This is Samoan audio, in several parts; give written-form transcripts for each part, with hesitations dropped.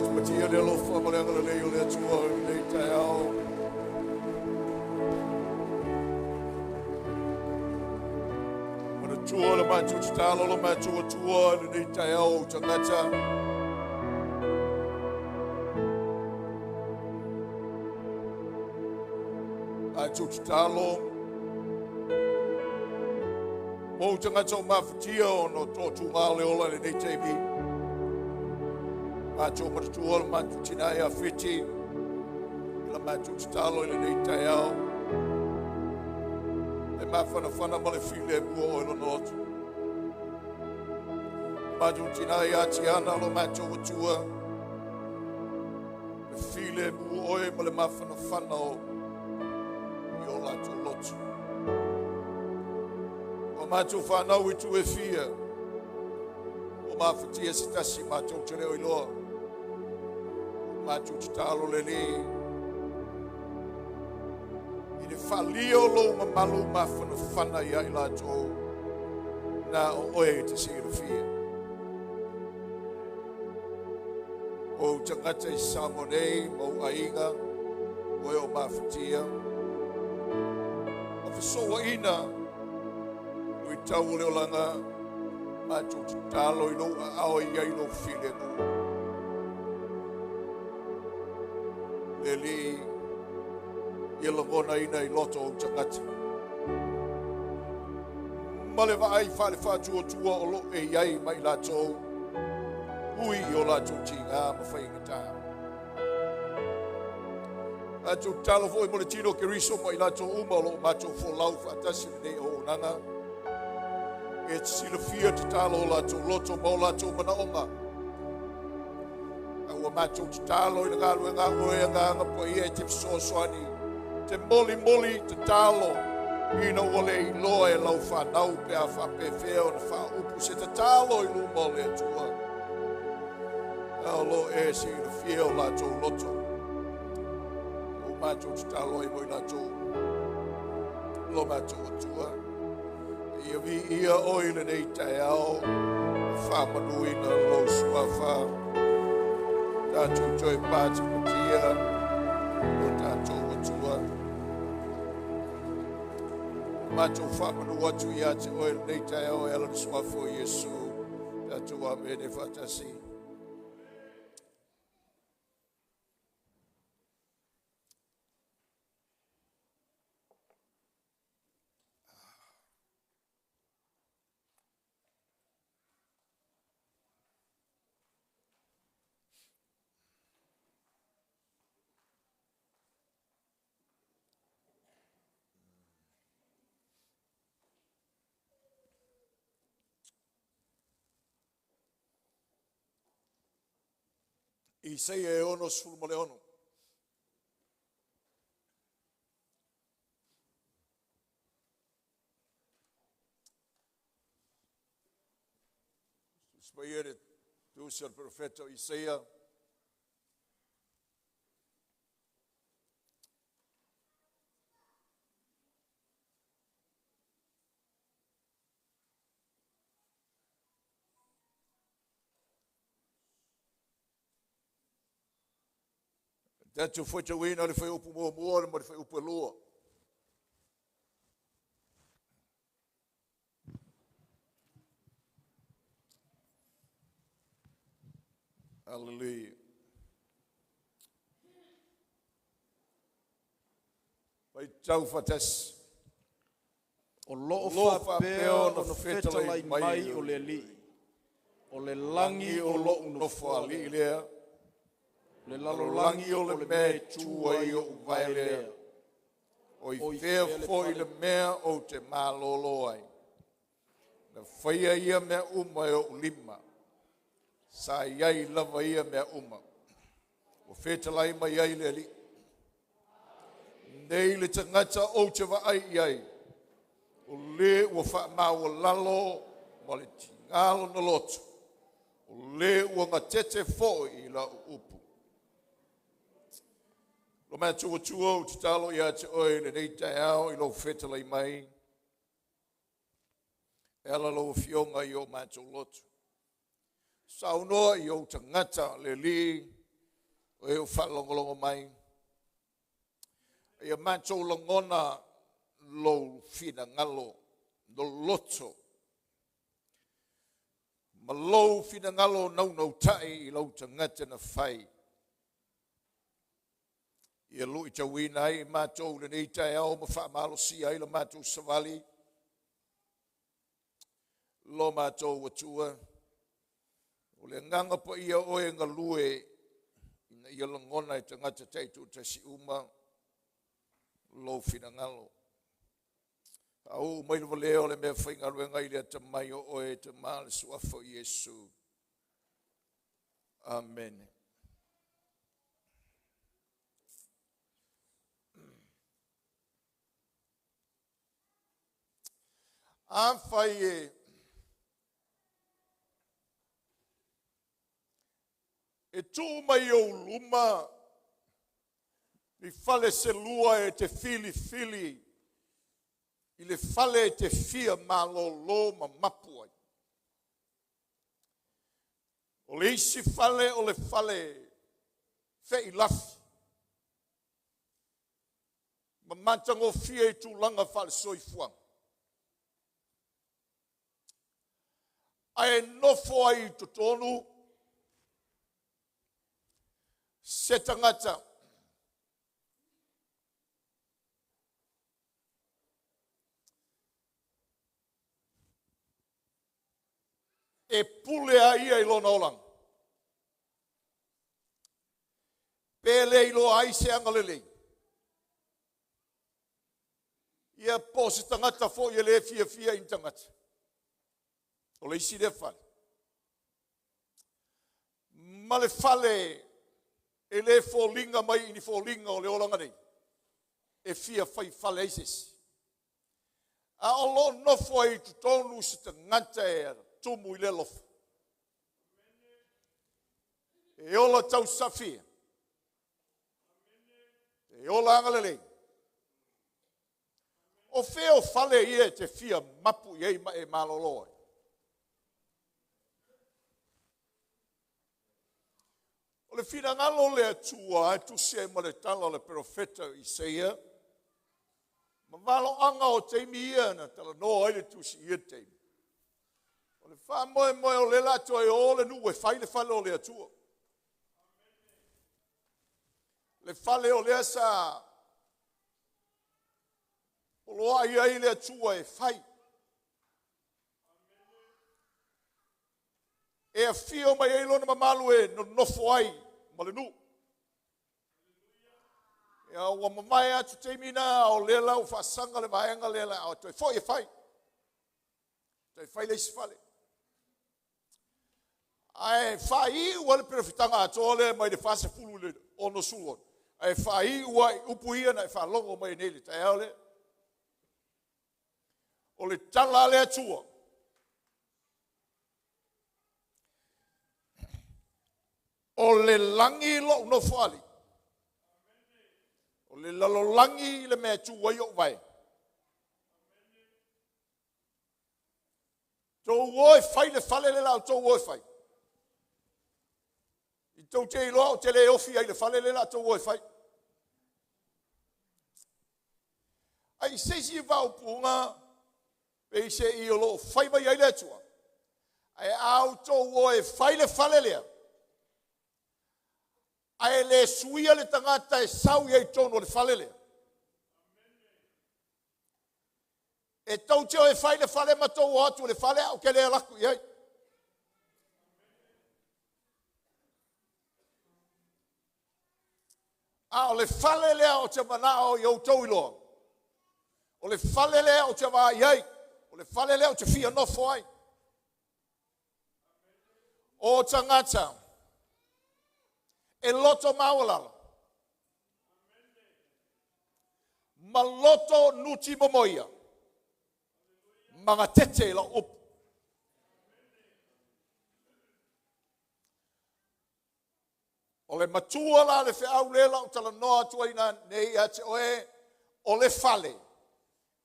Patipatia le alofa ma le agalelei o le Atua i lenei taeao. Manatua le matou tatalo, le matou Atua i lenei taeao o tagata. Matou tatalo mo tagata o mafatia ona o toatuga o le ola i lenei taimi. Matou manatua le matou tina ia Fiti i la matou tatalo i lenei taeao. E mafanafana ma le filemu o oe lona loto. Matou tina ia Tiana lo matou Atua, le filemu o oe ma le mafanafana o i o latou loto. O matou whanau i tu e fia, o mafatia se tasi matou te leo iloa. Matou tatalo le Alii i le faalia o lou mamalu mafanafana ia i latou na o oe e te silafia. O tagata i Samoa nei ma ou aiga, o e o mafatia. Ma fesouaina lui tau o le olaga, matou tatalo i lou aao e i ai lou filemu. Le Alii, ia lagonaina i loto o tagata. Ma le vaai faale-faatuatua o lo e i ai ma i latou, ui i o latou tiga ma faigata. Matou tatalo foi mo le tino Keriso ma i latou uma o lo o matou folau faatasi i lenei auaunaga. E te silafia tatalo o latou loto ma o latou manaoga. A ua matou tatalo i le galuega a oe Agaga Paia e te fesoasoani, te molimoli tatalo ina ua le iloa e lau whanau pe a faapefea ona faaupu se tatalo i luma o le Atua. A o lo e silafia o latou loto. O matou tatalo ai mo i latou lo matou Atua. Ia viia oe i lenei taeao, faamanuina lou suafa. Tatou toe patipatia lo tatou Atua. Matou faamanu atu ia te oe lenei taeao e ala i le suafa o Iesu. Tatou amene faatasi. Isaia e 66. Tusi le tusi al profeta Isaia. Tatou faitauina le fuaiupu muamua ma le fuaiupu e lua. Hallelujah. Faitau faatasi. O loo faapea ona fetalai mai o le Alii, o le lagi o lou nofoalii lea, le lalolagi o le mea e tu ai ou vae lea. O i fea foi le mea ou te malolo ai. Na faia ia mea uma e ou lima. Sa iai lava ia mea uma. O fetalai mai ai le Alii. Nei le tagata ou te vaai i ai. O le ua faamaualalo ma le tigalo na loto. O le ua gatete foi i lau upu. Lo matou Atua ou tatalo ia te oe i lenei taeao i lou fetalai mai. E ala lau afioga i o matou loto. Saunoa i ou tagata le Alii O e ua faalogologo mai, ia matou lagona lou finagalo loloto ma lou finagalo naunauta'i i lou tagata na fai. Ia lu'itauina ai matou i lenei taeao ma faamalosia ai la matou savali lo matou Atua. O le agaga paia o oe e galue ina ia lagona e tagata taitoatasi uma lou finagalo. Faauu mai le valea o le mea faigaluega i le atamai o oe e Tama le Suafa o Iesu. Amene. Afai e e tuu mai ou luma ni fale se lua e te filifili i le fale e te fia malolo ma mapu ai. O le isi fale o le fale feilafi ma matagofie i tulaga faale-soifuaga, ae nofo ai i totonu se tagata e pule a ia i lona olaga, pe le iloa ai se agalelei, ia po o se tagata foi e le fiafia i ni tagata. O le isi lea fale. Ma le fale e le foliga mai i ni foliga o le olaga nei, e fia fai fale ai se isi. A o lo o nofo ai i totonu se tagata e tumu i le alofa, e ola tausafia, e ola agalelei. O fea o fale ia e te fia mapu i ai ma e malolo ai? O le finagalo o le Atua e tusi ai ma le tala o le perofeta o Isaia, ma valoaga o taimi ia na talanoa ai le tusi i ia taimi. O le faamoemoe o lea la toe o le nuu e fai le fale o le Atua. Le fale o lea sa poloai ai le Atua e fai. E afio mai ai lona mamalu e nonofo ai ma le nuu. Ia, ua mavae atu taimi na, o lea la ua faasaga le vaega lea la a toe foi e fai. Toe fai le isi fale. Ae faaiu le perofetaga atoa lea mai le 40 i le 66. Ae faaiu ai upu ia na e faalogo mai nei le taeao lea. O le tala a le Atua. O le lagi lou nofoalii. O le lalolagi le mea e tu ai ou vae. Tou o e fai le fale le la outou o e fai. I tou te iloa ou te le ofi ai i le fale le la outou o e fai. Ai se isi faaupuga pei se i o lo o fai mai ai le Atua. Ae a outou o e fai le fale lea, ae le suia le tagata e sau i ai totonu o le fale lea, e tou te o e fai le fale ma tou o atu i le fale, ae ou te le alu atu i ai. A o le fale lea ou te manao i outou iloa, o le fale lea ou te vaai ai, o le fale lea ou te fia nofo ai. O tagata e loto maualalo ma loto nuti momoia magatete i lau upu. O le matua la le feau lea la ou talanoa atu ai nei ia te oe, o le fale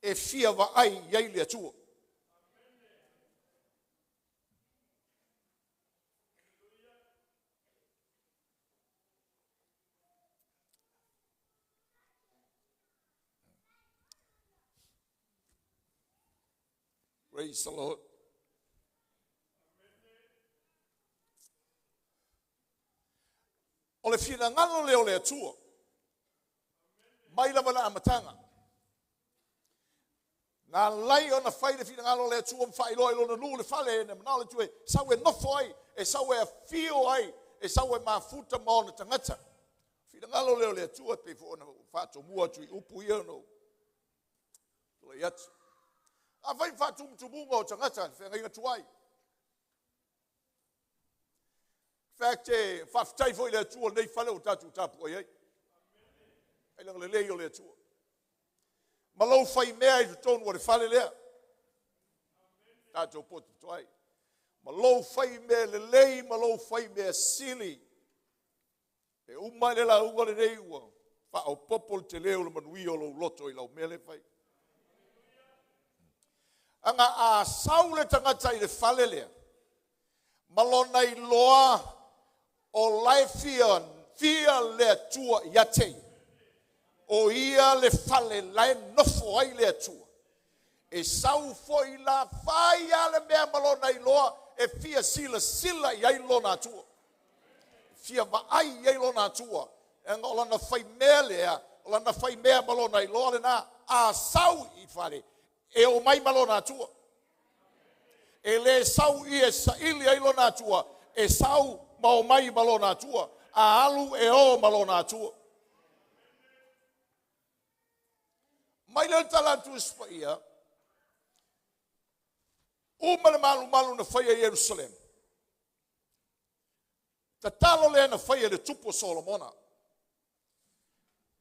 e fia vaai i ai le Atua. Praise the Lord. O le finagalo lea o le Atua, mai lava le amataga. Na alai ona fai le finagalo o le Atua ma faailoa i lona nuu le fale na manao le Atua e sau e nofo ai, e sau e afio ai, e sau e mafuta ma ona tagata. Finagalo lea o le Atua e pei foi ona faatomua atu i upu ia ona ou tulai atu. Afai faatumutumuga o tagata, feagaiga tuai. In fact, e faafetai foi i le Atua lenei fale ua tatou tapuai ai. Ai le agalelei o le Atua. Ma lou faimea i totonu o le fale lea. Tatou potopoto ai. Ma lou faimea lelei ma lou faimea sili. E uma le lauga lenei ua faaopoopo le tele o le manuia o lou loto i lau mea lea fai. Aga a sau le tagata i le fale lea, ma lona iloa o lae fia, fia le Atua ia te ia. O ia le fale lae nofo ai le Atua. E sau foi la fai a le mea ma lona iloa e fia silasila i ai lona Atua. Fia vaai i ai lona Atua. E aga o lana fai mea lea, o lana fai mea ma lona iloa lena, a sau i fale, e o mai ma lona Atua. E le sau ia e saili ai lona Atua, e sau ma o mai ma lona Atua. A alu e o ma lona Atua. Mai le tala a le Tusi Paia, uma le malumalu na faia i Ierusalema. Tatalo lea na faia e le tupu o Solomona.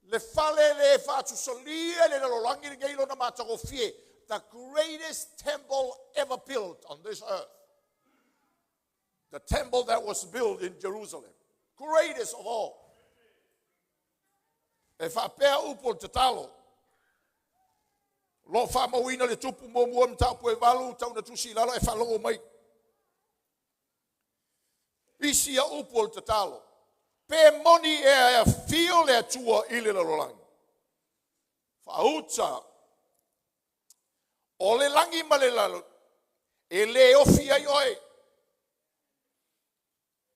Le fale le faatusalia le lalolagi lenei lona matagofie. The greatest temple ever built on this earth. The temple that was built in Jerusalem. Greatest of all. E faapea upu o le tatalo. Lo faamauina le tupu muamua mataupu e 8 tau na tusi i lalo e faalogo mai. Isi ia upu o le tatalo. Pe moni ea e afio le Atua i le lalolagi. Faauta. O le lagi ma le lalo. E le ofi ai oe.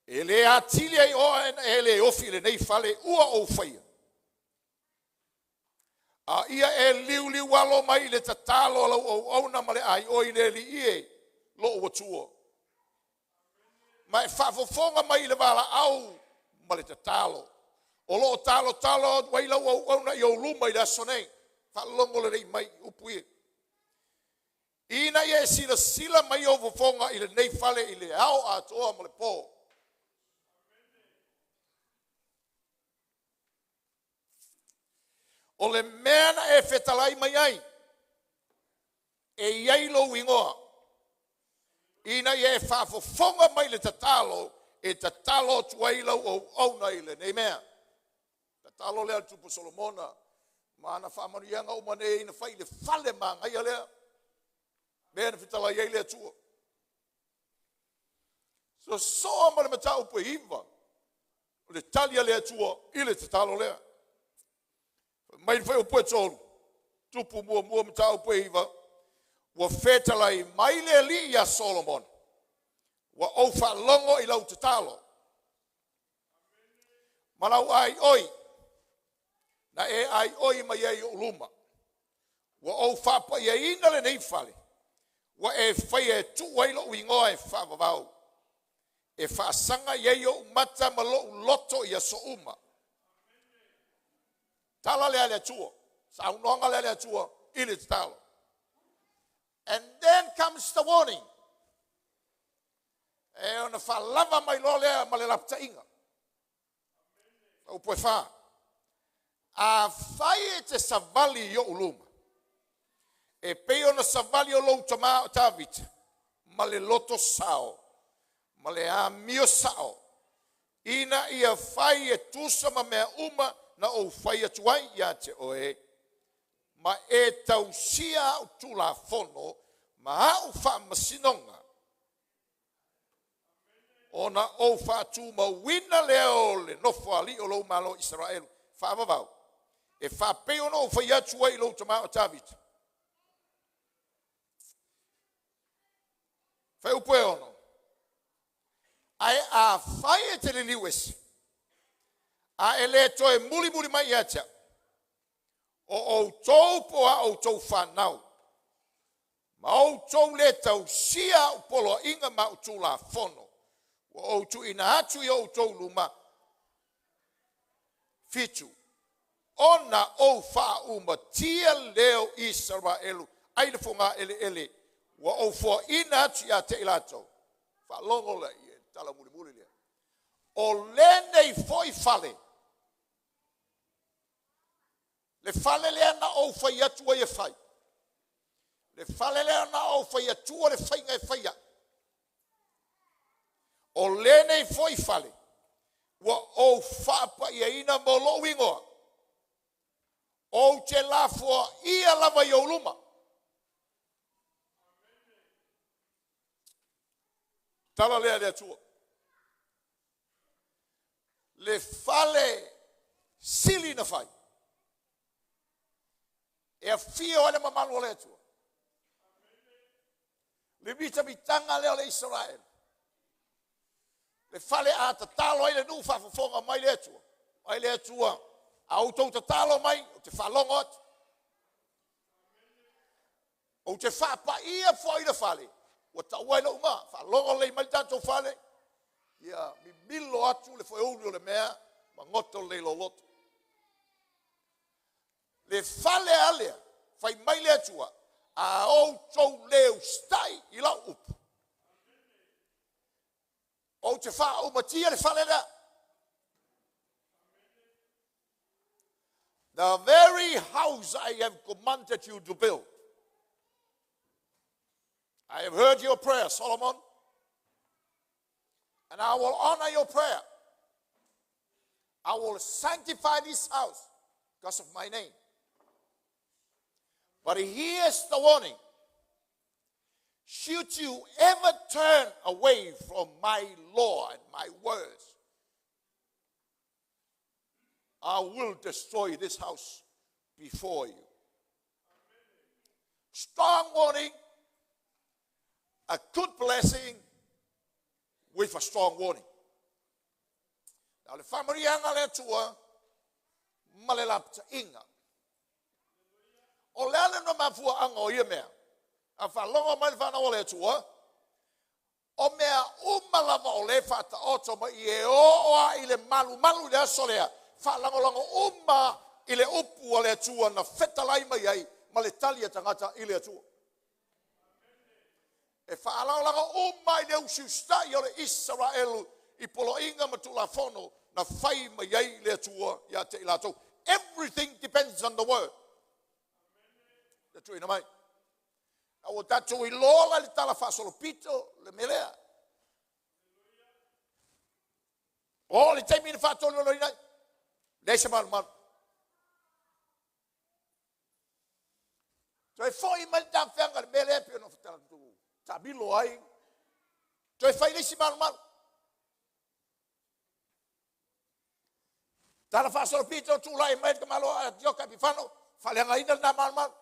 E le atili ai oe e le ofi lenei fale ua ou faia. A ia e liuliu alo mai i le tatalo a lau auauna ma le aioi le Alii e lou Atua. Ma e faafofoga mai i le valaau ma le tatalo. O loo talotalo atu ai lau auauna i ou luma i le aso nei. Faalogo lelei mai upu ia. Ina ia e silasila mai ou fofoga i lenei fale i le ao atoa ma le po. O le mea na e fetalai mai ai, e i ai lou igoa, ina ia e faafofoga mai le tatalo, e tatalo atu ai lau auauna i lenei mea. Tatalo lea a le tupu Solomona, ma ana faamanuiaga uma nei na fai i le fale manaia lea, mea na fetalai ai le Atua. Sosoa ma le mataupu e 9, o le tali a le Atua i le tatalo lea. Mai le fuaiupu e 3, tupu muamua mataupu e 9, ua fetalai mai le Alii ia Solomona, ua ou faalogo i lau tatalo, ma lau aioi, na e aioi mai ai ou luma. Ua ou faapaiaina lenei fale, ua e faia e tuu ai lou igoa e faavavau, e faasaga i ai ou mata ma lou loto i aso uma. Tala lea le Atua, saunoaga lea le Atua i le tatalo. And then comes the warning. E ona faalava mai loa lea ma le lapataiga. Upu e 4. A fai e te savali i ou luma, e pei ona savali o lou tamā o Tavita, ma le loto sao, ma le amio sao, ina ia fai e tusa ma mea uma na ou fai atu ai ia te oe, ma e tausia au tulafono ma au faamasinoga, ona ou faatumauina lea o le nofo alii o lou malo Isaraelu faavavau, e faapei ona ou fai atu ai i lou tamā o Tavita. Fuaiupu e 6. Ae afai e te liliu ese, a e le toe mulimuli mai ia te au, o outou po o a outou fanau, ma outou le tausia a'u poloaiga ma a'u tulafono ua ou tuuina atu i o outou luma, 7, ona ou faaumatia lea o Isaraelu ai le fogaeleele ua ou foaina atu ia te i latou. Faalogo lea i le tala mulimuli lea. O lenei foi fale, le fale lea na ou fai atu ai e fai, le fale lea na ou fai atua le faiga e faia, o lenei foi fale ua ou faapaiaina mo lou igoa, ou te lafoaia lava i ou luma. Tala lea a le Atua. Le fale sili na fai, e afio ai le mamalu o le Atua. Le mitamitaga lea o le Isaraelu. Le fale a tatalo ai le nuu faafofoga mai le Atua. Mai le Atua, a outou tatalo mai, ou te faalogo atu. Ou te faapaia foi le fale, ua taua ai lou igoa. Faalogo lelei mai le tatou fale, ia mimilo atu le foeuli o le mea, magoto lelei lou loto. Le fale a lea, fai mai le Atua, a outou le usitai i lau upu, ou te faaumatia le fale lea. The very house I have commanded you to build. I have heard your prayer, Solomon, and I will honor your prayer. I will sanctify this house because of my name. But here's the warning. Should you ever turn away from my law and my words, I will destroy this house before you. Strong warning, a good blessing with a strong warning. Now, le faamanuiaga a le Atua ma le lapataiga. O le a le na mafuaaga o ia mea? A faalogo mai le fanau a le Atua, o mea uma lava o lea e faataoto mai e oo lava i le malumalu i le aso lea, faalagolago uma i le upu a le Atua na fetalai mai ai ma le tali a tagata i le Atua. E faalagolago uma i le usiusitai o le Isaraelu i poloaiga ma tulafono na fai mai ai le Atua ia te i latou. Everything depends on the word. Le tuuina mai. A ua tatou iloa la le tala faasolopito le mea lea. O le taimi na faatololoina ai, leai se malumalu. Toe foi mai le tafeaga le mea lea pei ona taamilo ai. Toe fai le isi malumalu. Tala faasolopito tulai mai le tamaloa Atioka Epifano, faaleagaina lena malumalu.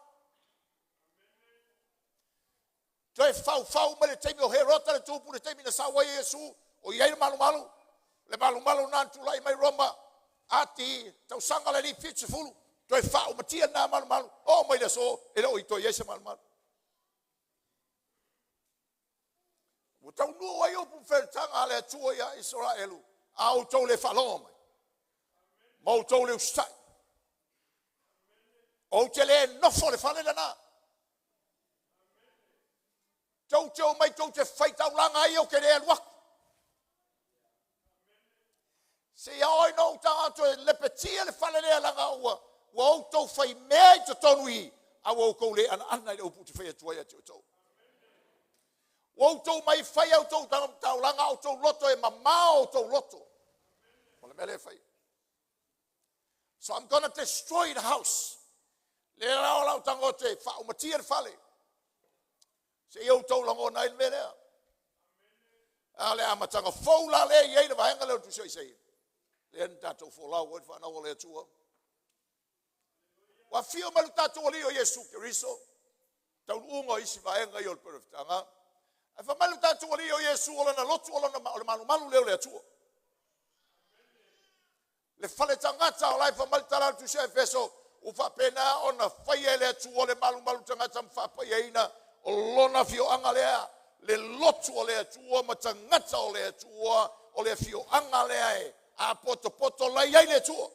Toe faufau mai le taimi o Herota le tupu, le taimi na sau ai Iesu, o i ai le malumalu, le malumalu na tulai mai Roma, ati tausaga le 70, toe faaumatia lena malumalu, oo mai le aso, e le o i toe i ai se malumalu. Ua taunuu ai upu feletaga a le Atua ia Isaraelu, a outou le faalogo mai, ma outou le usitai. Ou te le nofo le fale lena. Tou te omai tou te faitaulaga ai, ou te le alu atu. Seia oo ina ou tago atu e lepetia le fale lea, leaga ua outou faimea i totonu i i, a ua outou le anaana i le upu ou te fai atu ai ia te outou. Ua outou mai fai a outou taulaga, a outou loto e mamao outou loto. O le mea lea e fai. So I'm gonna destroy the house. Le la o lau tago te faaumatia le fale. Seia outou lagona ai le mea lea. A le amataga fou la lea i ai le vaega lea o le Tusi o Isaia. Lea na tatou folau ai le fanau o le Atua. Ua afio mai le tatou Alii o Iesu Keriso, taunuuga o isi vaega ia o le perofetaga. Ae fai mai lo tatou Alii o Iesu o lana lotu o lona o le malumalu lea o le Atua. Le fale tagata o la e fai mai le tala a le Tusi a Efeso ua faapena ona faia e le Atua le malumalu tagata ma faapaiaina o lona afioaga lea, le lotu o le Atua ma tagata o le Atua, o le afioaga lea e apotopoto la e i ai le Atua.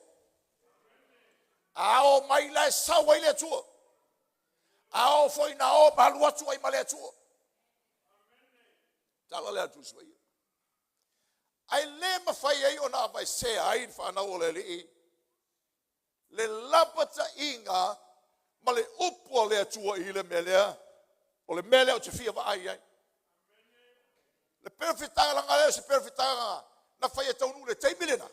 A o mai la e sau ai le Atua. A oo foi ina o ma alu atu ai ma le Atua. Tala lea a le Tusi Paia. Ae le mafai ai ona aveesea ai le fanau o le Alii le lapataiga ma le upu a le Atua i le mea lea, o le mea lea ou te fia vaai i ai. Le perofetalaga lea o se perofetalaga na fai e taunuu i le taimi lena,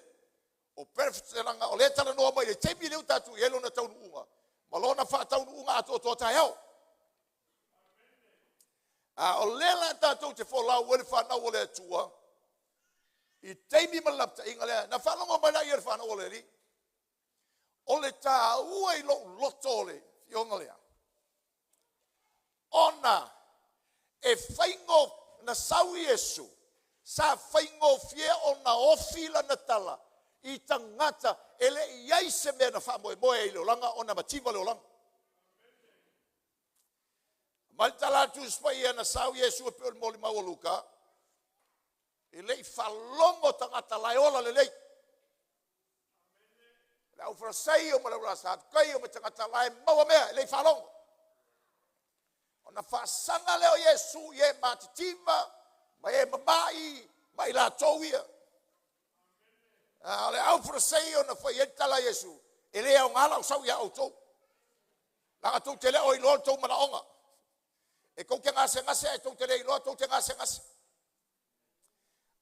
o perofetalaga o lea e talanoa mai i le taimi lea ua tatou i ai lona taunuuga ma lona faataunuuga atoatoa taeao. A o lea la tatou te folau ai le fanau o le Atua i taimi ma le lapataiga lea, na faalogo mai lea i le fanau o le Alii. O le taua i lou loto o le afioga lea, ona e faigo na sau Iesu, sa faigofie ona ofi lana tala i tagata e le i ai se mea na faamoemoe ai i le olaga ona mativa le olaga. Mai le tala a le Tusi Paia na sau Iesu e pei o le molimau a Luka, e le i faalogo tagata la e ola lelei. Le au Farisaio ma le au Satukaio ma tagata la e maua mea, e le i faalogo. Ona faasaga lea o Iesu i e matitiva ma e mamai ma i latou ia. A o le au Farisaio na fai ai le tala a Iesu, e le aoga lau sau ia outou. Leaga tou te le o iloa le tou manaoga. E tou te gasegase ae tou te le iloa tou te gasegase.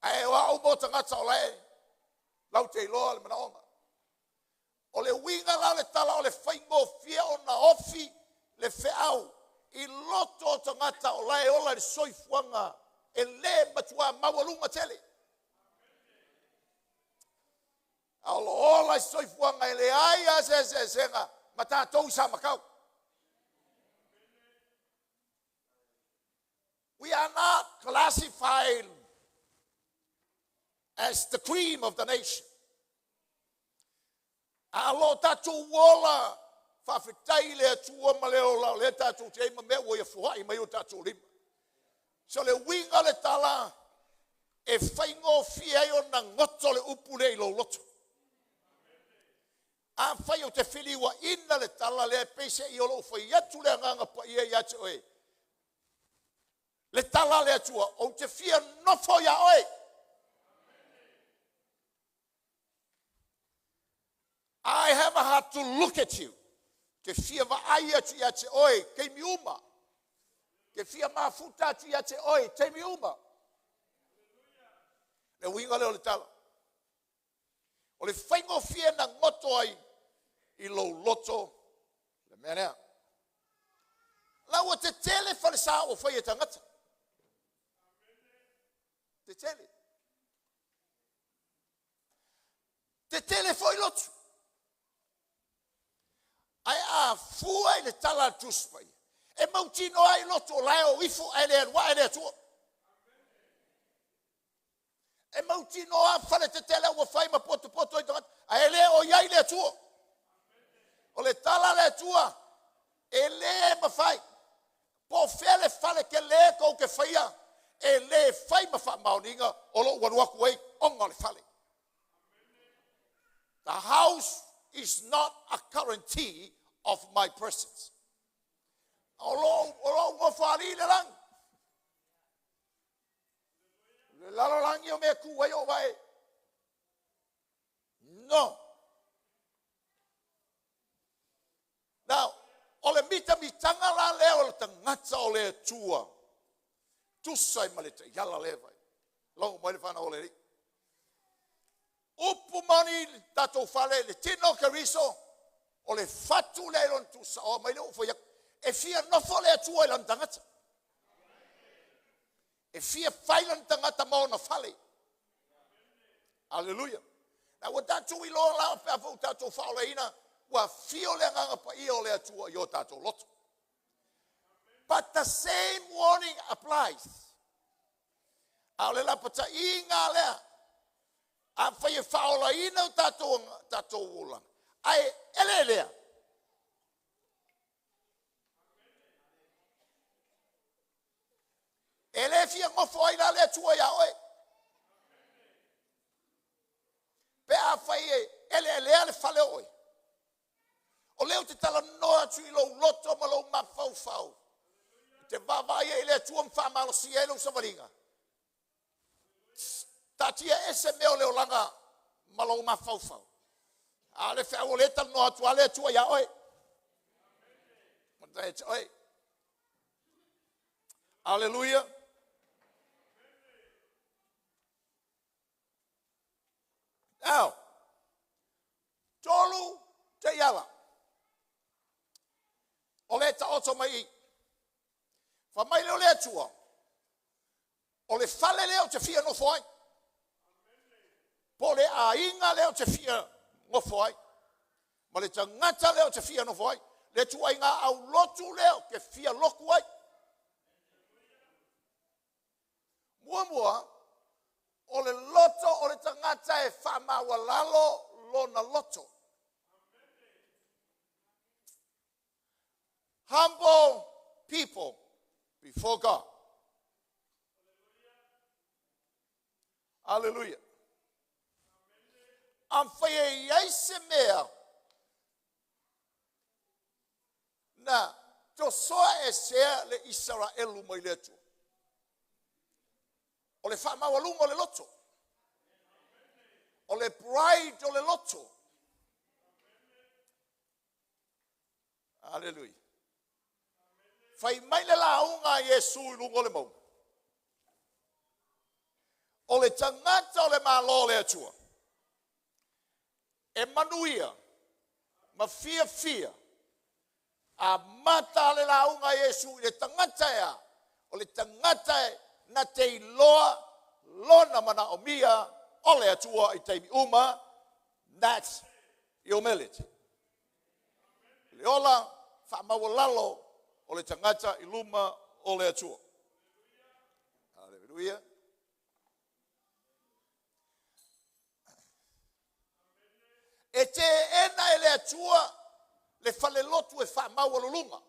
Ae o au mo tagata o la e lau te iloa le manaoga. O le uiga la o le tala o le faigofie ona ofi le feau i loto o tagata o la e ola i le soifuaga e le matua maualuga tele. A o lo ola i se soifuaga e leai lava se eseesega ma tatou i Samakau. We are not classified as the cream of the nation. A o lo o tatou ola faafetai i le Atua ma le ola o lea tatou te ai ma mea ua ia foai mai o tatou lima. So le uiga o le tala e faigofie ai ona goto le upu lea i lou loto. Afai ou te feliuaina le tala lea, peiseai o lou fai atu le Agaga Paia ia te oe, le tala a le Atua, ou te fia nofo iā oe. I have a heart to look at you. Te fia vaai atu ia te oe taimi uma. Te fia mafuta atu ia te oe taimi uma. Le uiga lea o le tala. O le faigofie na goto ai i lou loto le mea lea. La ua tetele falesa ua fai e tagata. Tetele. Tetele foi lotu. Ae a fua i le tala a le Tusi Paia, e mautinoa ai lotu o la e o ifo ae le alu ae le Atua. E mautinoa fale tetele ua fai ma potopoto ai tagata, ae le o i ai le Atua. O le tala a le Atua, e le mafai. Po o fea le fale tele tou te faia, e le fai ma faamaoniga o lou alu atu ai ona o le fale. The house is not a guarantee of my presence. O lou nofoalii i le lagi. Le lalolagi o mea tu ai o vae. No. Now, o le mitamitaga la lea o le tagata o le Atua, tusa ai ma le taiala lea vai. Logo mai le fanau o le Alii. Upu moni le tatou fale, le tino o Keriso, o le fatu lea i lona tuusaoa mai le ua fai atu. E fia nofo le Atua i lana tagata. E fia fai lana tagata ma ona fale. Aleluia. Na ua tatou iloa la pe a foi ua tatou faaolaina, ua afio le Agaga Paia o le Atua i o tatou loto. But the same warning applies. A o le lapataiga lea, afai e faaolaina o tatou olaga, ae eleelea. E le fia nofo ai la le Atua ia oe. Pe afai e eleelea le fale o oe, o lea ou te talanoa atu i lou loto ma lou mafaufau, te vaavaai ai i le Atua ma faamalosia ai lou savaliga. Taatia ese mea o le olaga ma lou mafaufau. A o le feau o lea e talanoa atu a le Atua ia oe. Matai te oe. Aleluia. Now, tolu taiala o le taoto mai i. Fa mai lea o le Atua, o le fale lea ou te fia nofo ai. Po o le aiga lea ou te fia nofo ai. Ma le tagata lea ou te fia nofo ai. Le ituaiga aulotu lea ou te fia lotu ai. Muamua, o le loto o le tagata e faamaualalo lona loto. Humble people before God. Hallelujah. Afai e i ai se mea na tosoa esea le Isaraelu mai le Atua, o le faamaualuga o le loto, o le pride o le loto. Hallelujah. Fai mai le lauga a Iesu i luga o le mauga. O le tagata o le Malo o le Atua, e manuia ma fiafia a mata le lauga a Iesu i le tagata ea, o le tagata e na te iloa lona manaomia o le Atua i taimi uma. That's humility. Le ola faamaualalo o le tagata i luma o le Atua. Hallelujah. E teena e le Atua le falelotu e faamaualuluga.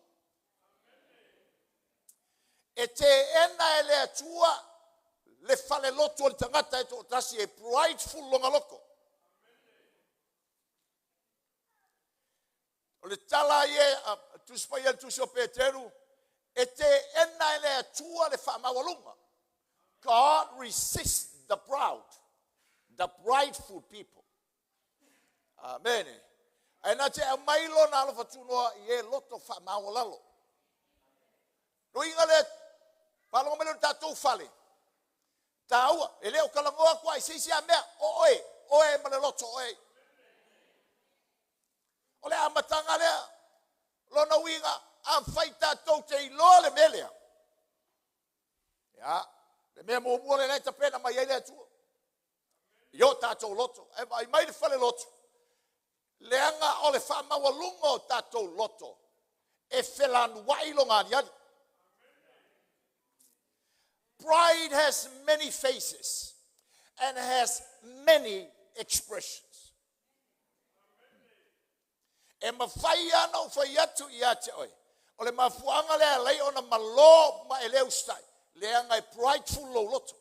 E teena e le Atua le falelotu o le tagata e toatasi e prideful lona loto. O le tala ia tusi pai le tusi o Peteru, e teena e le Atua le faamaualuga. God resists the proud, the prideful people. Amen. Ae na te aumai lona alofa tunoa i e loto faamaualalo. No inga le faalogo mai le tatou fale. Tāua, e le o kalagoa kua i seisi a mea, o oe, oe ma le loto oe. O le amataga lea, lona uiga, afai tatou te iloa le mea lea. Ia, le mea muamua lea e tapena mai ai le Atua. I o tatou loto, e vaai mai le fale loto. Leaga o le faamaualuga o tatou loto, e felanuai lona aliali. Pride has many faces and has many expressions. E mawhai ana o whai atu i ate oe. O le mafuanga lea lei ona malo ma e leu stai. Leaga e prideful lou loto.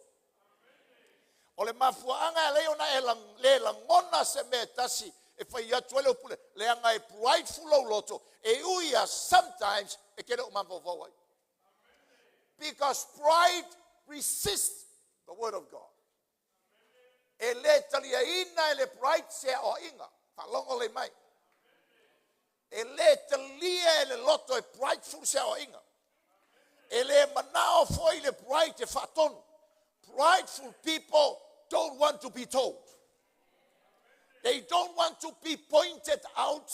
O le mafuanga lei ona e le langona se mea tasi e whai atu ele upule. Leaga e prideful lou loto. E uia sometimes e kere o mafofau ai. Because pride resists the word of God. E le talia ina e le pride se o inga. Whalongo le mai. E le talia e le loto e prideful se o inga. E le manao foi le pride e whaatonu. Prideful people don't want to be told. They don't want to be pointed out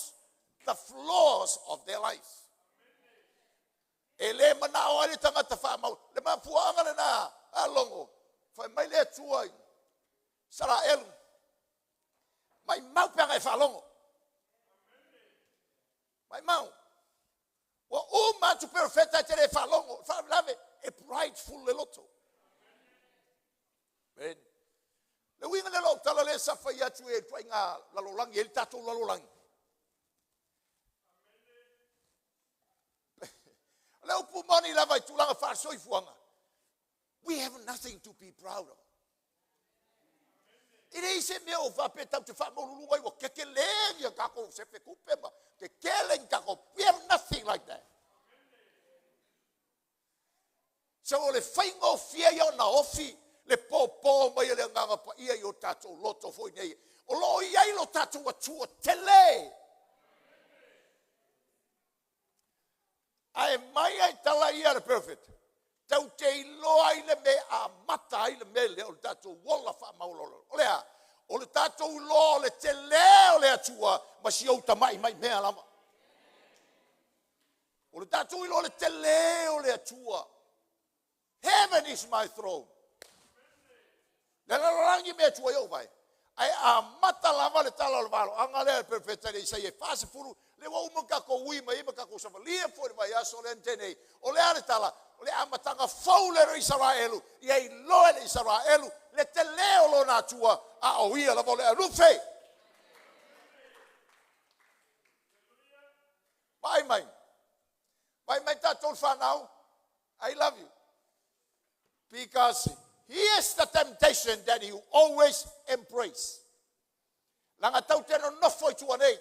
the flaws of their life. E le manao ai le tangata whaamau. Le mafuanga le nā a longo. Whai mai le atua i Saraelu. Mai mau peanga e whaalongo. Mai mau. Ua uma atu perofeta e te le whaalongo. Whaalave e prideful le loto. sa fai atu e ituaiga lalolagi e i ai le tatou lalolagi. O le upu moni lava i tulaga faale-soifuaga, we have nothing to be proud of. E leai se mea o faapea tatou te faamaualuluga ai ua tetele ni a tatou sefe tupe ma tetele ni tatou, we have nothing like that. So o le faigofie ia ona ofi le pōpō mai e le Agaga Paia i o tatou loto foi nei. O lo o i ai lo tatou Atua tele. Ae mai ai tala ia a le perofeta, tatou te iloa ai le mea e amata ai le mea lea o le tatou ola faamaualalo. O le a? O le tatou iloa o le tele o le Atua ma si ou tama'i mai mea lava. O le tatou iloa o le tele o le Atua. Heaven is my throne. Le lalolagi mea tua i ou vae. Ae amata lava le tala o le valoaga lea a le perofeta i le Isaia e 40, lea ua uma ona tatou ui mai ai ma tatou savalia foi i le vaiaso lea na tea nei. O le a le tala? O le amataga fou lea o Isaraelu, ia iloa e le Isaraelu le tele o lona Atua, a o ia lava o le alufe. Vaai mai. Vaai mai tatou le whanau. I love you. Because here's the temptation that you always embrace. Leaga tatou te nonofo i tua nei.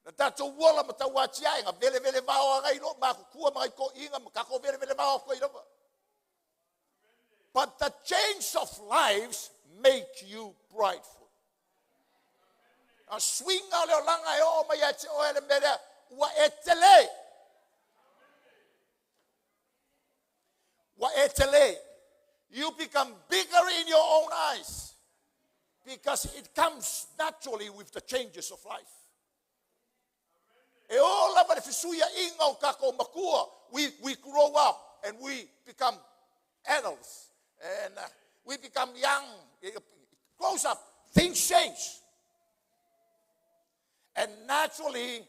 Na tatou ola ma tau atiae, na velevele vao a nai loo matutua ma nai toeaiina ma tatou velevele vao atu ai lava. But the change of lives make you prideful. A suiga o le olaga e oo mai ia te oe le mea lea, ua e tele. Ua e tele. You become bigger in your own eyes because it comes naturally with the changes of life. E oo lava le fesuiaiga o tatou matua, we grow up and we become adults and we become young, grows up, things change. And naturally,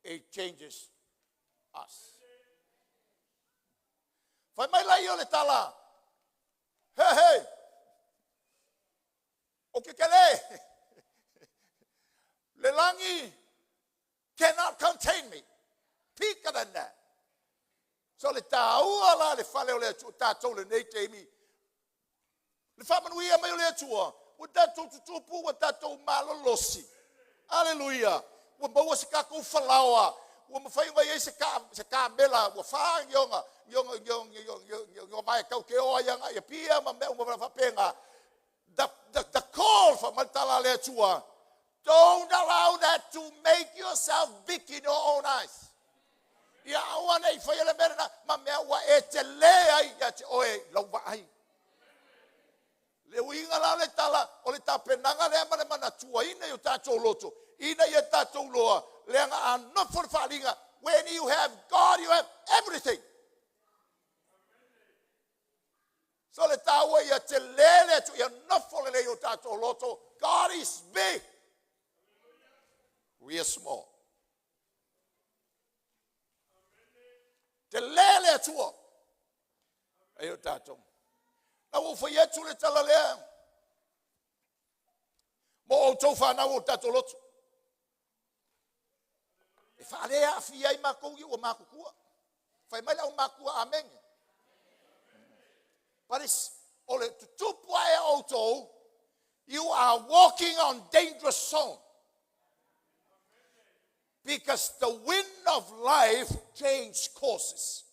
it changes us. Fai mai la ia o le tala, he he, o ke tele, le lagi cannot contain me. Bigger than that. So le tāua la le fale o le Atua, tatou lenei taimi, le faamanuia mai o le Atua, ua tatou tutupu, ua tatou malolosi. Aleluia. Ua maua se tatou falaoa, ua mafai ona i ai se kamela, ua fa ni ona, ni ona, ni ona, ni ona, ni ona vae tau te o ai agai i Apia ma mea uma faapena. The call fai mai le tala a le Atua, don't allow that to make yourself big in your own eyes. Ia aua ne i faia le mea lena, ma mea ua e tele ai ia te oe i lau vaai. Le uiga la o le tala, o le tapenaga lea ma le manatuaina i o tatou loto, ina ia tatou loa, leaga a nofo le faaaliga, when you have God, you have everything. So le taua ia tele le Atua, ia nofo lelei i o tatou loto, God is big, we are small. Tele le Atua, ai o tatou. Na ua ou fai atu le tala lea, mo outou whanau o tatou loto. E whaalea aafia ai matou ia ua matutua. Fai mai le aumatua amene. But it's, o le tutupu ae a outou, you are walking on dangerous zone. Because the wind of life change courses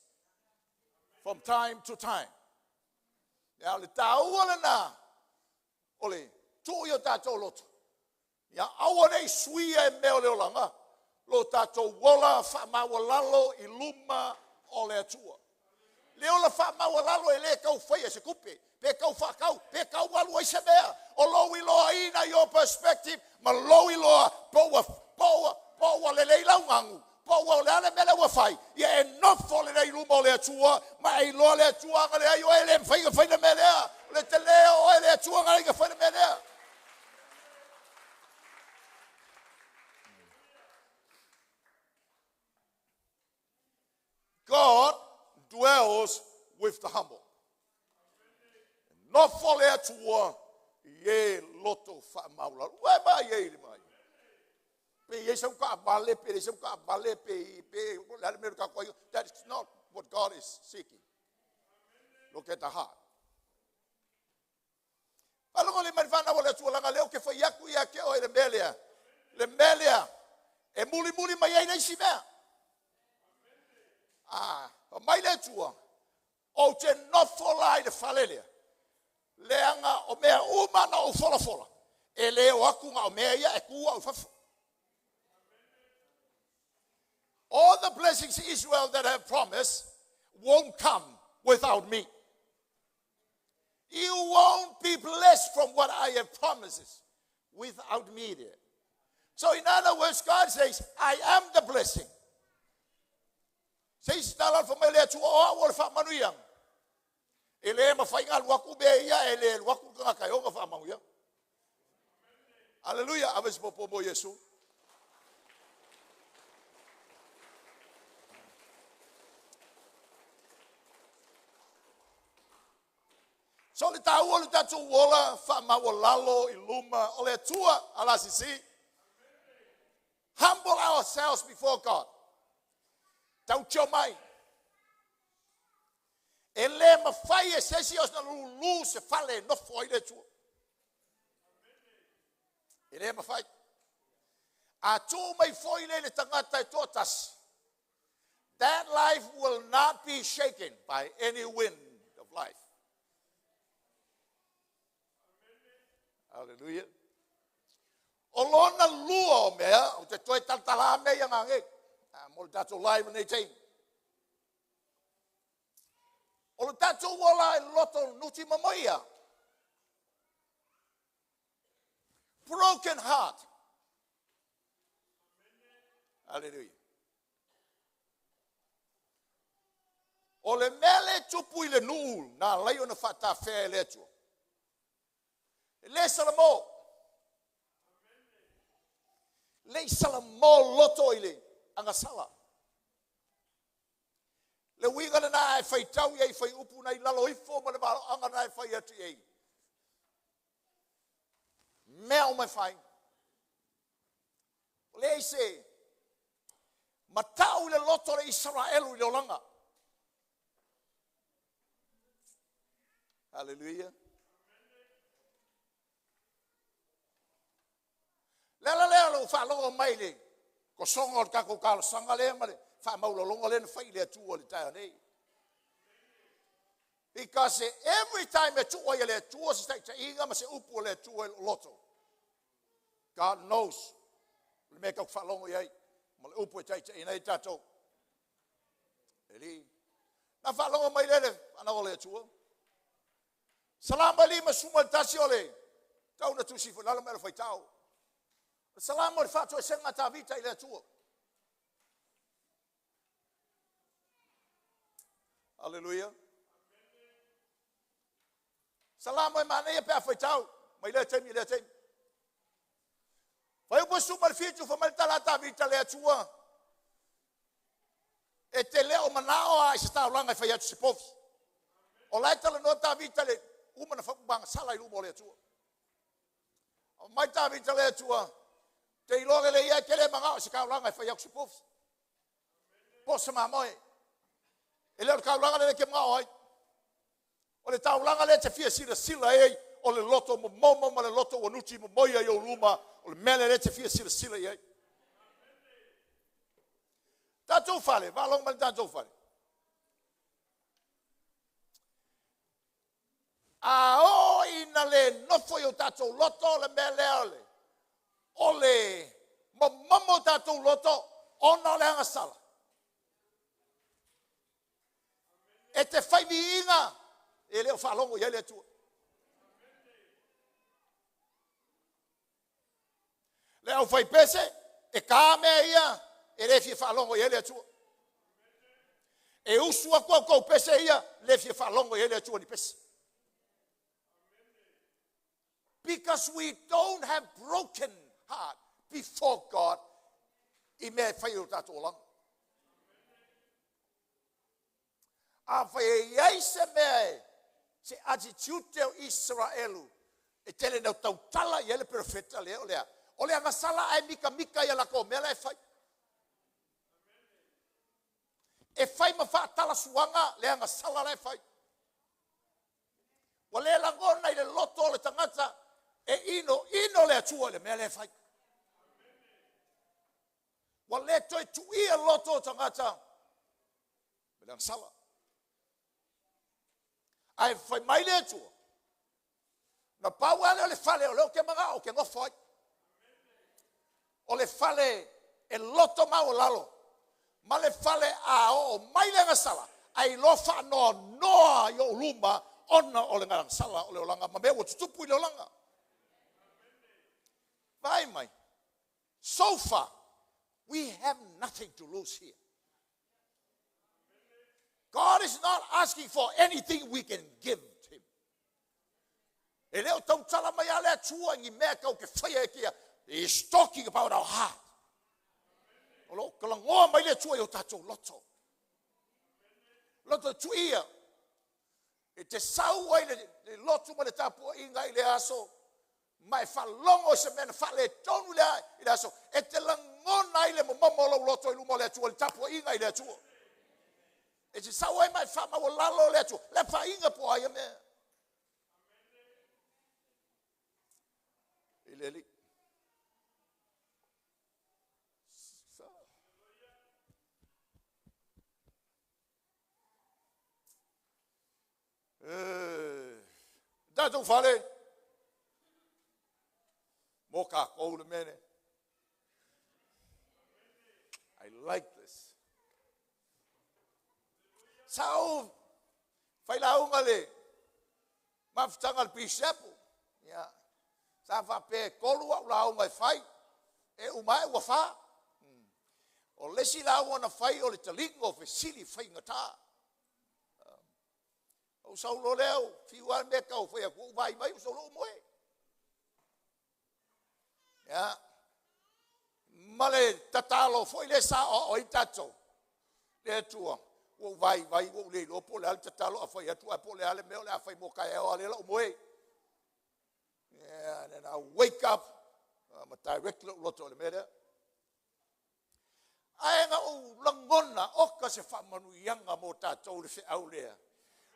from time to time. Ia, o le taua lena o le tuu i o tatou loto. Ia aua ne i suia e mea o le olaga lo tatou ola faamaualalo i luma o le Atua. Le ola faamaualalo e le tau faia se tupe, pe tau faatau, pe tau alu ai se mea. O lou iloaina, your perspective, ma lou iloa, po ua, po ua, po ua lelei lau ganu, po ua o le a le mea lea ua fai, ia e nofo lelei i luma o le Atua, ma e iloa le Atua aga leai oe e le mafai ona fai le mea lea. O le tele o oe le Atua na ala ai ona fai le mea lea. God dwells with the humble. Nofo le Atua I e loto faamaualalo. Ua e vaai ai i le vaai. Pe i ai sau taavale, pe leai sau taavale, pe, pe, o le a le mea o le tatou aiga. That is not what God is seeking. Look at the heart. Faalogo lelei mai le fanau a le Atua, leaga o lea ou te fai atu ia te oe le mea lea, le mea lea e mulimuli mai ai le isi mea. Ah, fai mai le Atua, ou te nofo la i le fale lea, leaga o mea uma na ou folafola, e le o atu na o mea ia e tu au i fafo. All the blessings Israel that I have promised won't come without me. You won't be blessed from what I have promised without me there. So in other words, God says, I am the blessing. Se isi tala fai mai le Atua o au o le faamanuiaga. E le mafai ona alu atu mea ia, e le alu atu le tagata e ona faamanuiaga. Aleluia, ave se popo mo Iesu. So le taua o le tatou ola faamaualalo i luma o le Atua alasisi. Humble ourselves before God. Tautio mai. E le mafai e se isi ona lulu se fale e nofo ai le Atua. E le mafai. A tuu mai foi le i le tagata e toatasi, that life will not be shaken by any wind of life. Hallelujah. O lona lua o mea, ou te toe talatala mea ia ngā nei. Ah, mo le tatou live nei taimi. O le tatou ola e loto nuti mamoia. Broken heart. Hallelujah. O le mea le tupu i le nuu na alai ona faatafea e le Atua. E le salamo. Le i salamo loto i le agasala. Le uiga lena e faitau i ai fuaiupu na i lalo ifo ma le valoaga na e fai atu i ai. Mea uma e fai. O leai se matau i le loto o le Isaraelu i le olaga. Hallelujah. Le ala lea o lou faalogo mai i le tosoga o le tatou talosaga lea ma le faamaualaloga lea na fai i le Atua i le taeao nei. Because every time e tuu ai e le Atua se taitaiga ma se upu o le Atua i lou loto, God knows le mea tatou te faalogo i ai ma le upu e taitaiina ai tatou. Eli. Na faalogo mai lea le fanau o le Atua. Salamo e 51 o le tau na tusi foi lalo mai o le faitau. O le Salamo o le faatoesega a Tavita i le Atua. Hallelujah. Salamo e manaia pe a faitau mai lea taimi i lea taimi. Fuaiupu 17 fai mai le tala a Tavita le Atua. E te le o manao a i se taulaga e fai atu se povi. O la e talanoa Tavita le uma na agasala i luma o le Atua. O mai Tavita le Atua, te iloa lelei ia e te le manao i se taulaga e fai atu se povi. Po o se mamoe. E le o le taulaga lea e te manao ai. O le taulaga lea e te fia silasila ai, o le loto momomo ma le loto ua nuti momoia i ou luma, o le mea lea e te fia silasila i ai. Tatou fale, faalogo mai le tatou fale. A oo ina le nofo i o tatou loto le mea lea o le, o le momomo o tatou loto ona o le agasala. E te fai viiga e le o faalogo i ai le Atua. Le aufaipese, e ta mea ia, e le fia faalogo i ai le Atua. E usu atu au tou pese ia, le fia faalogo i ai le Atua ni pese. Because we don't have broken heart before God i mea e fai i o tatou olaga. Afai e i ai se mea e, se attitude o Israelu. E tele ina tautala i ai le perofeta lea o le a? O le agasala ae mikamika i a latou mea la e fai. E fai ma faatalasuaga le agasala la e fai. Ua le lagona i le loto o le tagata e inoino le Atua i le mea lea e fai. Ua le toe tuia loto o tagata i le agasala. Ae fai mai le Atua, na pau lava lea o le fale o lea ou te manao ou te nofo ai. O le fale e loto maualalo ma le fale a oo mai le agasala ae iloa faanoanoa i ou luma ona o le agasala o le olaga ma mea ua tutupu i le olaga. Vaai mai, so far we have nothing to lose here. God is not asking for anything we can give him. E le o tautala mai a le Atua i ni mea tau te whaia e kia. He is talking about our heart. O lo o talanoa mai le Atua i o tatou loto. Loto tuia. E te sau ai le lotu ma le tapuaiga i le aso ma e faalogo i se mea na faaletonu i le aso, e te lagona ai le momomo o lou loto i luma o le Atua, le tapuaiga i le Atua. E te sau ai ma e faamaualalo le Atua, le faiga po o ai ia mea. I le Alii. Tatou fale, mo kākou le mea lea. I like this. Sa ou failauga le mafutaga a le pisiapo. Ia, sa faapea e tolu au lauga e fai, e uma ae ua fa. O le isi lauga na fai o le taliga o fesili faigata. Ou sau loa lea, ou fiu lava le mea e tau fai atu, ou vaai mai, ou sau loa ou moe. Ia, ma le tatalo foi lea sa aoao ai tatou, le Atua, ua ou vaivai, ua ou le iloa po o le a le tatalo a fai atu, ae po o le a le mea o le a fai mo taeao, a o lea o le a ou moe. Yeah, and then I wake up, ma direct lou loto i le mea lea. Ae na ou lagona, oka se faamanuiaga mo tatou le feau lea.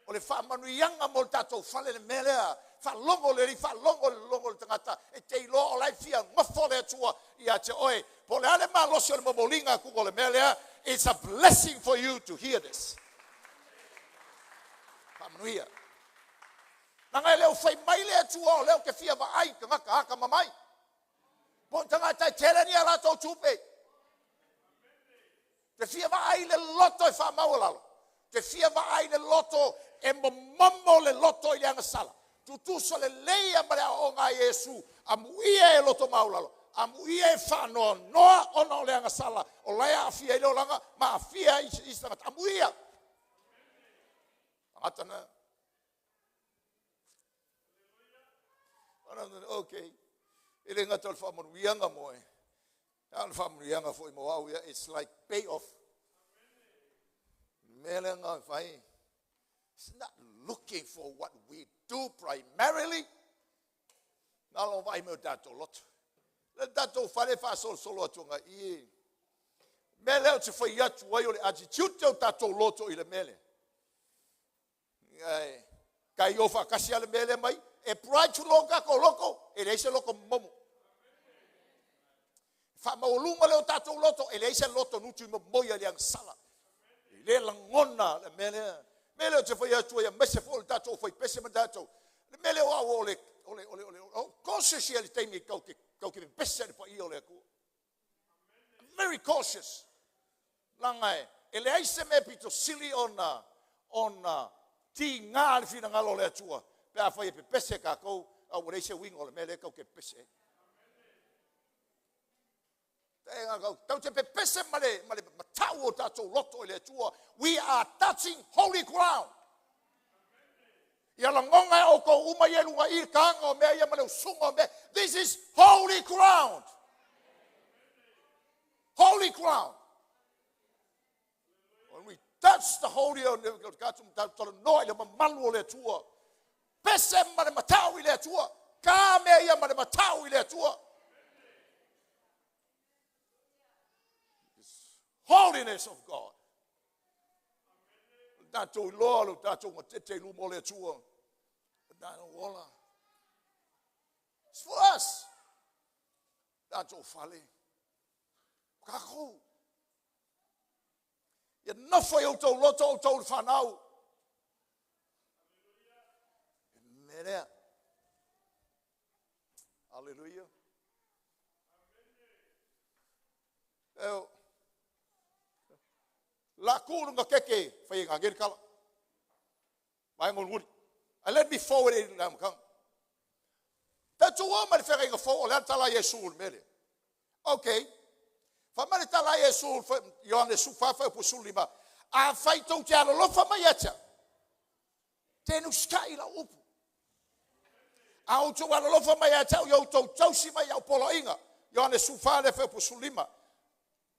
O le faamanuiaga mo le tatou fale le mea lea. Faalogo le alii, faalogo le logo o le tagata, e te iloa o la e fia nofo le Atua ia te oe. Po o le a le malosi o le momoliga atu o le mea lea, it's a blessing for you to hear this. Faamanuia. Leaga e le o fai mai le Atua o lea ou te fia vaai tagata atamamai. Po o tagata e tele ni a latou tupe. Te fia vaai le loto e faamaualalo. Te fia vaai le loto e momomo le loto i le agasala. Tutusa lelei ia ma le aoaoga a Iesu, amuia e loto maualalo, amuia e faanoanoa ona o le agasala, o la e aafia ai le olaga ma aafia ai isi tagata. Amuia. Tagata na. Okay. E le gata o le faamanuiaga mo e. A o le faamanuiaga foi mo au ia, it's like pay off. Mea lea na fai. It's not looking for what we do primarily. Na lo vaai mai o tatou loto. Le tatou fale faasolosolo atu nga i. Mea lea o te fai atu ai o le attitude o tatou loto i le mea lea. Kai o faatasi a le mea lea mai, e pride to lo tatou loto, e leai se loto momomo. Faamaualuga le o tatou loto, e leai se loto nutu i momoia i le agasala. E le lagona le mea lea. Mea lea o te fai atu ai, aemaise foi o le tatou faipese ma tatou. Le mea lea o au o le, o le, o le, o le, o cautious ia le taimi kau te, kau te pepese le paia o le Atua. Very cautious. Leaga e leai se mea pito sili ona ona tiga le finagalo o le Atua pe afai e pepese tatou, a ua leai se uiga o le mea lea tatou te pepese ai. Tatou te pepese ma le matau o tatou loto i le Atua. We are touching holy ground. Ia lagona e outou uma ia i luga i le taga o mea ia ma le usuga o mea. This is holy ground. Holy ground. When we touch the holy o le tatou talanoa i le mamalu o le Atua. Pese ma le matau i le Atua. Ka mea ia ma le matau i le Atua. Holiness of God. O le tatou iloa o le tatou gatete i luma o le Atua. O tatou ola. It's for us. Tatou fale. Kākou. Ia nofo i outou loto outou le fanau. Mea lea. Hallelujah. Eo. La ku lunga keke whai ngā ngeri kala. Mai ngol And let me forward it la makanga. Tatu o ma le whenga inga fo o le tala Yesu le mele. Okay. Fa ma le tala Yesu Ioane su fa fa pu su lima. A fai tou te alolofa mai atia. Te nu skai la upu. A o tou alolofa mai atia o outou tausi mai au poloaiga. Ioane su fa le fa pu su lima.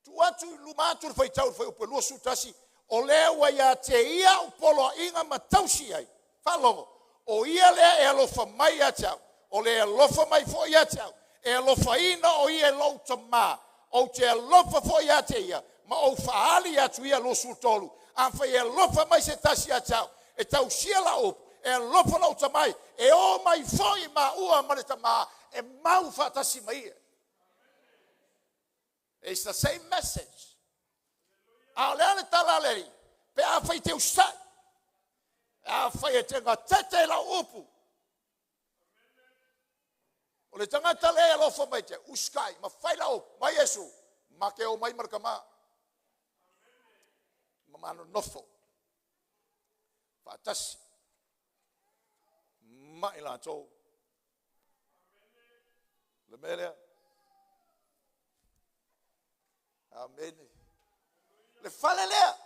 Tu atu i luma atu le faitau le fuaiupu e 21, o lea ua ia te ia au poloaiga ma tausi ai. Faalogo, o ia lea e alofa mai ia te au, o le alofa mai foi ia te au, e alofaina o ia e lou Tamā, ou te alofa foi ia te ia, ma ou faaali atu ia. 23, afai e alofa mai se tasi ia te au, e tausia lau upu, e alofa lou Tamā, e o mai foi maua ma le Tamā, e mau faatasi ma ia. It's the same message. A o le a le tala a le Alii? Pe afai te usita'i, pe afai e te gatete i lau upu. O le tagata lea e alofa mai te usitai, ma fai lau upu, mai Iesu, ma te o mai ma le Tama. Ma manonofo. Faatasi. Ma i latou. Le mea lea. Amene. Le fale lea.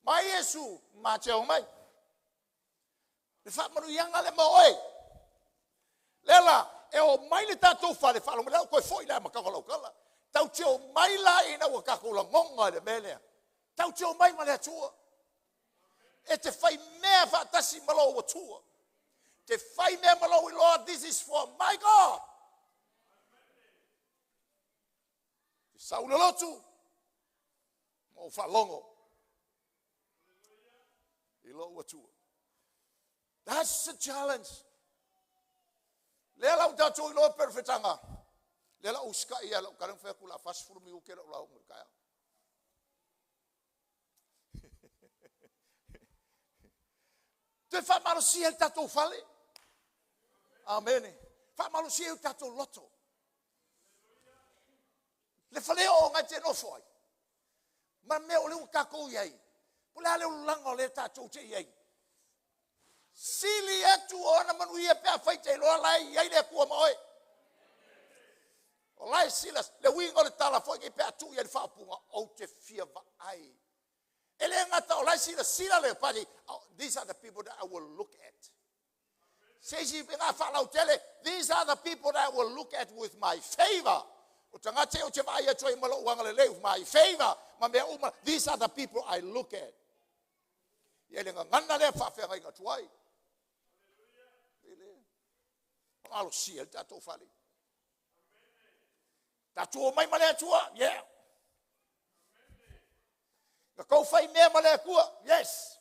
Mai Iesu, ma te o mai. Le faamanuiaga le ma oe. Lea la, e o mai le tatou fale, faalogo lea, koe foi le amataga o lau tala. Tau te o mai la ina ua tatou lagoga i le mea lea. Tau te o mai ma le Atua. E te fai mea faatasi ma lou Atua. Te fai mea ma lou iloa, this is for my God. Te sau le lotu, ma ou faalogo i lou Atua. That's the challenge. Lea lau tatou iloa perofetaga. Lea lau usikai ia lau tala fai atu la 40 minuke lau lauga i le taeao. Toe faamalosia le tatou fale. Amene. Faamalosia le tatou loto. Le fale o ngai te nofo ai. Ma mea o le ua tatou i ai. Po le a le ololaga o lea tatou te i ai. Sili atu ona manuia pe afai te iloa la e i ai le Atua ma oe. O la e sila, le uiga o le tala foi nei pe a tuu i ai le faaupuga, ou te fia vaai. E le gata o la e silasila le pali, these are the people that I will look at. Se isi ngā faalautele, these are the people that I will look at with my favor. O tagata e ou te vaai atu ai ma lou agalelei, with my favor, ma mea uma, these are the people I look at. Ia le gagana lea faafeagaiga atu ai. E le malosia le tatou fale. Tatou omai ma le Atua, yeah. Na tou fai mea ma le Atua, yes.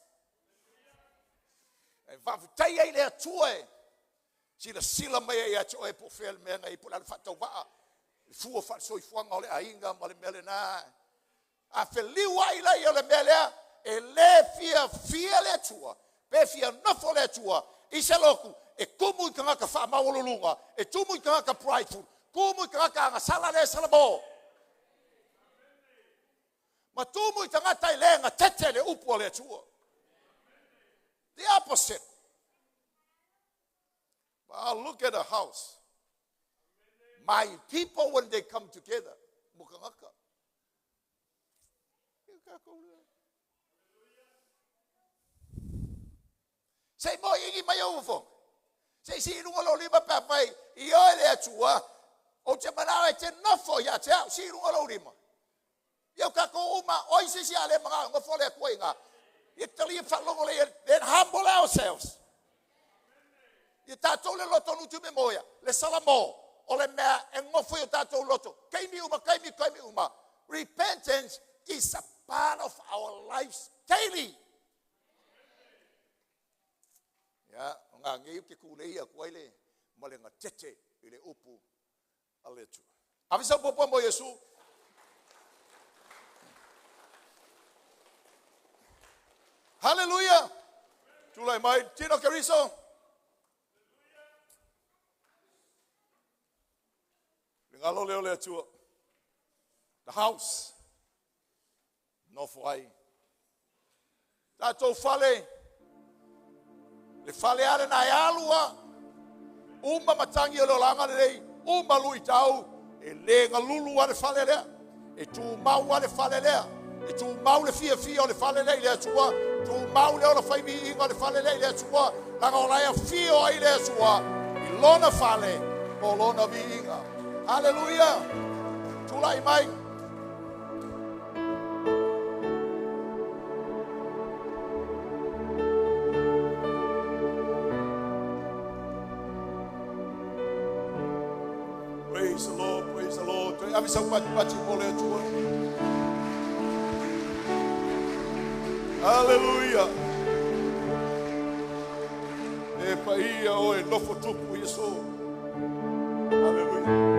E faafetai ai le Atua e silasila mai ai ia te oe po o fea le mea na i ai, po o le a le faatauvaa, le fua faale-soifuaga o le aiga ma le mea lena. A feliu ai laia o le mea lea, e le fiafia le Atua, pe fia nofo le Atua i se lotu e tumu i tagata faamaualuluga, e tumu i tagata prideful, tumu i tagata agasala le salamo, ma tumu i tagata e le gatete le upu a le Atua. The opposite. But I look at a house. My people, when they come together, mukangaka. Se i moi ingi mai au fo. Se i si lunga lo lima pe fai i oe le Atua, ou te manao e te nofo ia te au, si lunga lo lima. Ia kākou uma, oi se si ale mga nofo le Atua i ngā. Ia talia whalongo le, then humble ourselves. Ia tatou le loto nutimea le salamo o le mea e gofo i o tatou loto. Taimi uma, taimi, taimi uma. Repentance is a part of our lives daily. Ia, o ngā ngei ke kūlei a kuai le ma le gatete i le upu a le Atua. Ave sau popo mo Iesu. Hallelujah. Tulai mai, Tino Cariso. Le galo lea o le Atua. The house. Nofo ai. Tatou fale. Le fale ale na e alua. Uma matangi o le olaga lenei. Uma lui tau. E le galulu a le fale lea. E tu mau a le fale lea. E tu mau le fia fia o le fale lea i le Atua. Tu mau le ola whai inga o le fale lea i le Atua. Langa o laia fio ai le Atua. I lona fale. O lona viiga. Hallelujah. Tulai mai. Praise the Lord, praise the Lord. Toe ave sau pati pati mo le Atua. Hallelujah. E paia o e nofo tupu Iesu. Hallelujah.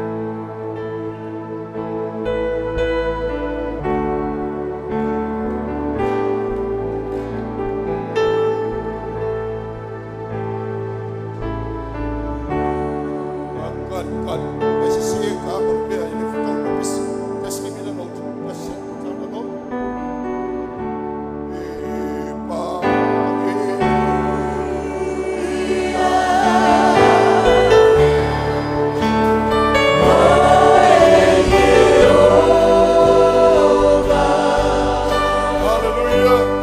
God, God, ai se se ka ma pea i le whakau na pisi. Just give me the note. Just set the note. E pa e Hallelujah.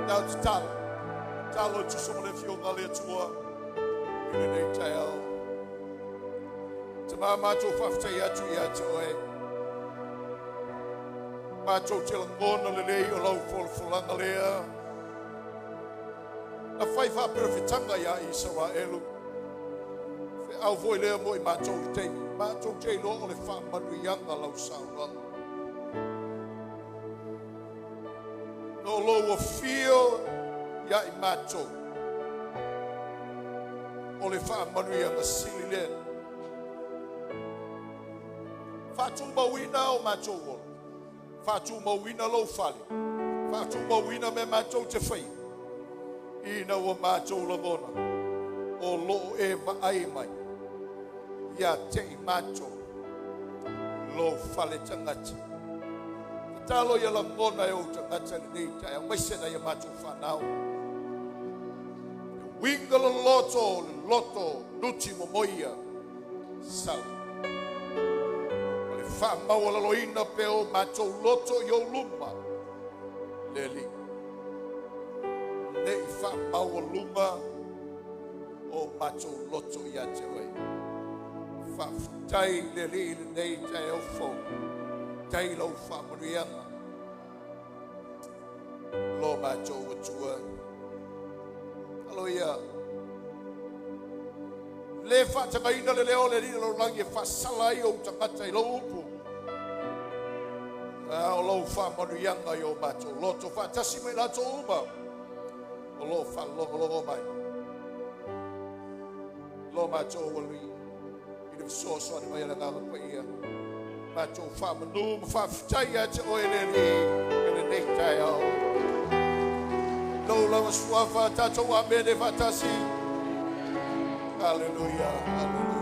Tau tatalo. Tatalo e tusa ma le afioga a le Atua i lenei taeao. Tamā, matou faafetai atu ia te oe. Matou te lagona lelei o lau folafolaga lea. Na fai faaperofetaga ia Isaraelu. Feau foi lea mo i matou i le taimi. Matou te iloa o le faamanuiaga lau saunoaga. No lou afio ia i matou o le faamanuiaga sili lea. Faatumauina o matou ola, faatumauina lou fale, faatumauina mea matou te faia, ina ua matou lagona o loo e vaai mai ia te i matou lou fale tagata. Tatalo ia lagona e ou tagata lenei taeao, aemaise nai a matou fanau. E uiga loloto le loto nuti momoia sau. O le faamaualaloina pea o matou loto i ou luma, le Alii. Ne i faamaualuga o matou loto ia te oe. Faafetai le Alii i lenei taeao fou. Tai lau faamanuiaga. Lo matou Atua. Alo ia. Le faatagaina le leo o le Alii o lau lagi e faasala ai ou tagata i lau upu. A o lau faamanuiaga i o matou loto faatasi mai latou uma o lo faalogologo mai. Lo matou Alii i le fesoasoani mai a le Agaga Paia. Matou faamanu ma faafetai ia te oe le Alii i lenei taeao. Lou lava suafa tatou amene faatasi. Hallelujah, hallelujah.